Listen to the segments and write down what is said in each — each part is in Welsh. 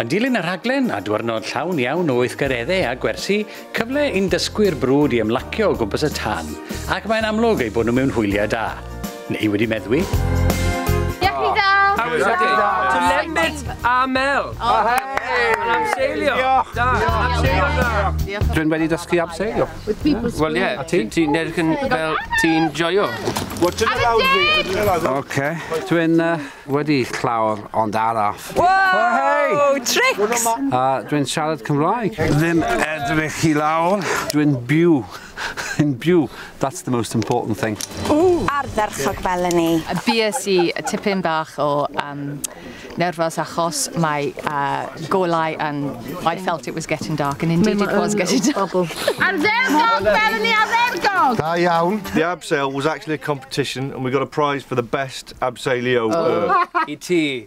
Yn dilyn y rhaglen a diwrnod llawn iawn o weithgareddau a gwersi, cyfle i'n dysgwyr brwd i ymlacio o gwmpas y tân, ac mae'n amlwg eu bod nhw mewn hwyliau da. Neu wedi meddwi. Iechyd da! How was your day? To Lembit a Mel. Yn abseilio. Da, abseilio da. Dwi'n wedi dysgu abseilio. Wel ie, ti'n edrych yn fel ti'n joio. OK. Dwi'n wedi llawr ond araf. Wow! Tricks! Dwi'n siarad Cymraeg. Ddim edrych i lawr. Dwi'n byw. Yn byw. That's the most important thing. Ardderchog Melanie. Bues i tipyn bach o nervous achos mae golau and I felt it was getting dark and indeed it was getting dark. Ardderchog, Melanie, ardderchog! Da iawn. The abseil was actually a competition and we got a prize for the best abseilio. I ti.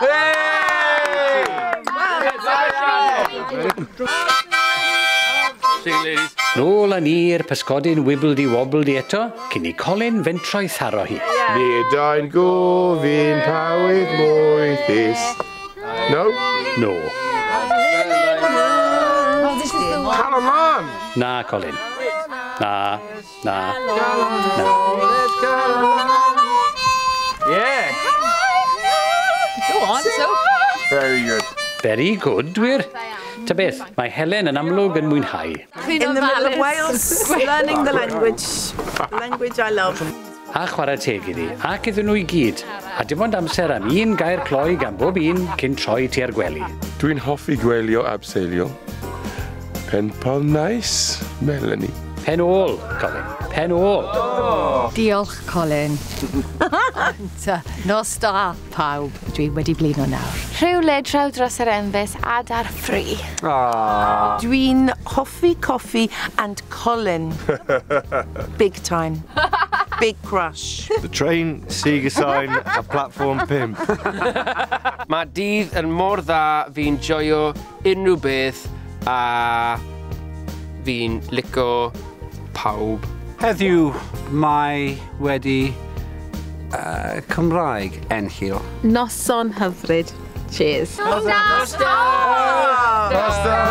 See you, ladies. Nôl â ni i'r pysgodyn wibbledy-wobbledy eto, cyn i Colin fentro'i tharo hi. Nid ein gofyn pawydd moethus. No? No. Come on! Na, Colin. Na, na, na. Yeah. Go on, so. Very good. Very good, wir. Ta beth, mae Helen yn amlwg yn mwynhau. In the middle of Wales, learning the language. The language I love. A chwarae teg iddi, ac iddyn nhw i gyd. A dim ond amser am un gair cloi gan bob un cyn troi tua'r gwely. Dwi'n hoffi gwylio abseilio. Penpal nice, Melanie. Pen ôl, Colin. Pen ôl. Diolch, Colin. Ond, nos da, pawb. Dwi wedi blino nawr. Rhywle draw dros yr enfys a dar ffri. Dwi'n hoffi coffi and Colin. Big time. Big crush. The train, Sega sign, a platform pimp. Mae dydd yn mor dda, fi'n joio unrhyw beth a fi'n lico pawb. Heddiw mae wedi Cymraeg ennill. Noson hyfryd. Cheers. Nos da! Nos da!